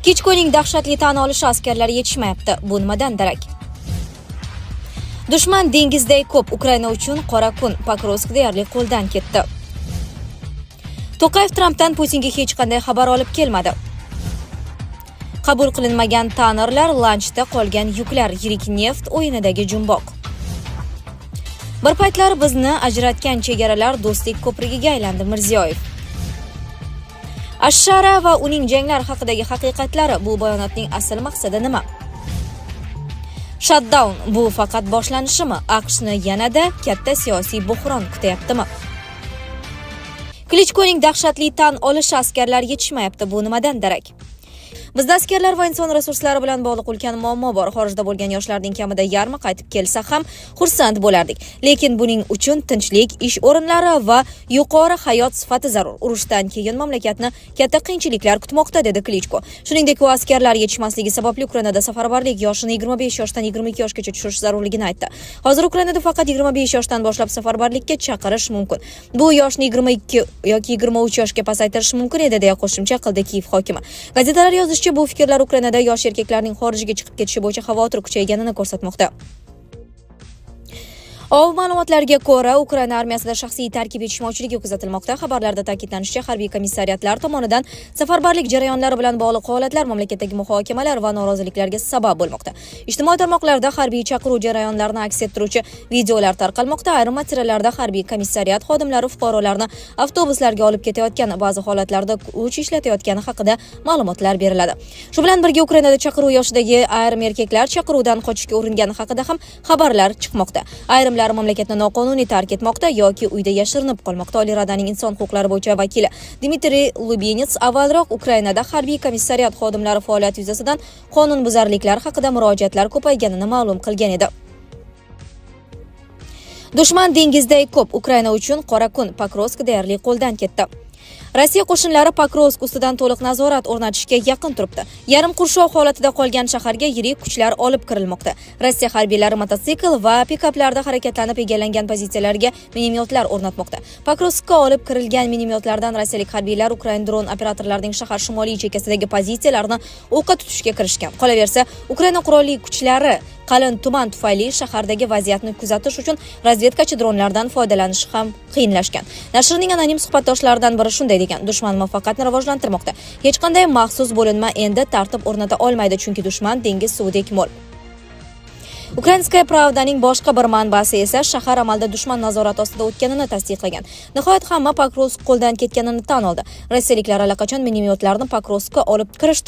Klichkoning dahshatli tan olishi: askarlar yetishmayapti. Bu nimadan darak? Dushman dengizday ko'p. Ukraina uchun qora kun. Pokrovsk deyarli qo'ldan ketdi. To'qayev Trampdan Putinga hech qanday xabar olib kelmadi. Qabul qilinmagan tankerlar, lanchda qolgan yuklar, yirik neft o'yinidagi jumboq. Bir paytlar bizni ajratgan chegaralar do'stlik ko'prigiga aylandi – Mirziyoyev. Ash-Shara va uning janglar haqidagi haqiqatlari: bu bayonotning asl maqsadi nima? Shutdown bu faqat boshlanishimi? AQShni yanada katta siyosiy buhron kutyaptimi? Klichkoning dahshatli tan olishi: askarlar yetishmayapti. Bu nimadan darak? Bizda askarlar va inson resurslari bilan bog'liq ulkan muammo bor. Xorijda bo'lgan yoshlarning kamida yarmi qaytib kelsa ham xursand bo'lardik. Lekin buning uchun tinchlik, ish o'rinlari va yuqori hayot sifati zarur. Urushdan keyin mamlakatni katta qiyinchiliklar kutmoqda, dedi Klichko. Shuningdek, u askarlar yetishmasligi sababli Ukrainada safarbarlik yoshini 25 yoshdan 22 yoshgacha tushirish zarurligini aytdi. Hozir Ukrainada faqat 25 yoshdan boshlab safarbarlikka chaqirish mumkin. Bu yoshni 22 yoki 23 yoshga pasaytirish mumkin edi, deya qo'shimcha qildi Kiyev hokimi. Gazetalar yozishicha, bu fikrlar Ukrainada yosh erkaklarning xorijga chiqib ketishi bo'yicha xavotir kuchayganini ko'rsatmoqda. OV ma'lumotlariga ko'ra, Ukraina armiyasida shaxsiy tarkib yetishmovchiligi kuzatilmoqda. Xabarlarda ta'kidlanishicha, harbiy komissariatlar tomonidan safarbarlik jarayonlari bilan bog'liq holatlar mamlakatdagi muhokamalar va noroziliklarga sabab bo'lmoqda. Ijtimoiy tarmoqlarda harbiy chaqiruv jarayonlarini aks ettiruvchi videolar tarqalmoqda. Ayrim materiallarda harbiy komissariat xodimlari fuqarolarni avtobuslarga olib ketayotgani, ba'zi holatlarda kuch ishlatayotgani haqida ma'lumotlar beriladi. Shu bilan birga, Ukrainada chaqiruv yoshidagi ayrim erkaklar chaqiruvdan qochishga uringani haqida ham xabarlar chiqmoqda. Ayrimlar mamlakatni noqonuniy tark etmoqda yoki uyda yashirinib qolmoqda. Oliy Radaning inson huquqlari bo'yicha vakili Dmitriy Lubinets avvalroq Ukrainada harbiy komissariat xodimlari faoliyati yuzasidan qonunbuzarliklar haqida murojaatlar ko'payganini ma'lum qilgan edi. Dushman dengizday ko'p. Ukraina uchun qora kun. Pokrovsk deyarli qo'ldan ketdi. Rossiya qo'shinlari Pokrovsk ustidan to'liq nazorat o'rnatishga yaqin turibdi. Yarim qurshov holatida qolgan shaharga yirik kuchlar olib kirilmoqda. Rossiya harbiylari mototsikl va pikaplarda harakatlanib, egallangan pozitsiyalarga minomyotlar o'rnatmoqda. Pokrovskka olib kirilgan minomyotlardan rossiyalik harbiylar ukrain dron operatorlarining shahar shimoliy chekkasidagi pozitsiyalarini o'qqa tutishga kirishgan. Qolaversa, Ukraina qurolli kuchlari qalin tuman tufayli shahardagi vaziyatni kuzatish uchun razvedkachi dronlardan foydalanish ham qiyinlashgan. Nashrning anonim suhbatdoshlaridan biri shunday degan: "Dushman muvaffaqiyatni rivojlantirmoqda. Hech qanday maxsus bo'linma endi tartib o'rnata olmaydi, chunki dushman dengiz suvidek mo'l." Украинская Правдаning boshqa bir manbasi esa shahar amalda dushman nazorati ostida o'tganini tasdiqlagan. Nihoyat hamma Pokrovsk qo'ldan ketganini tan oldi. Rossiyaliklar allaqachon minomyotlarni Pokrovskka olib kirishdi.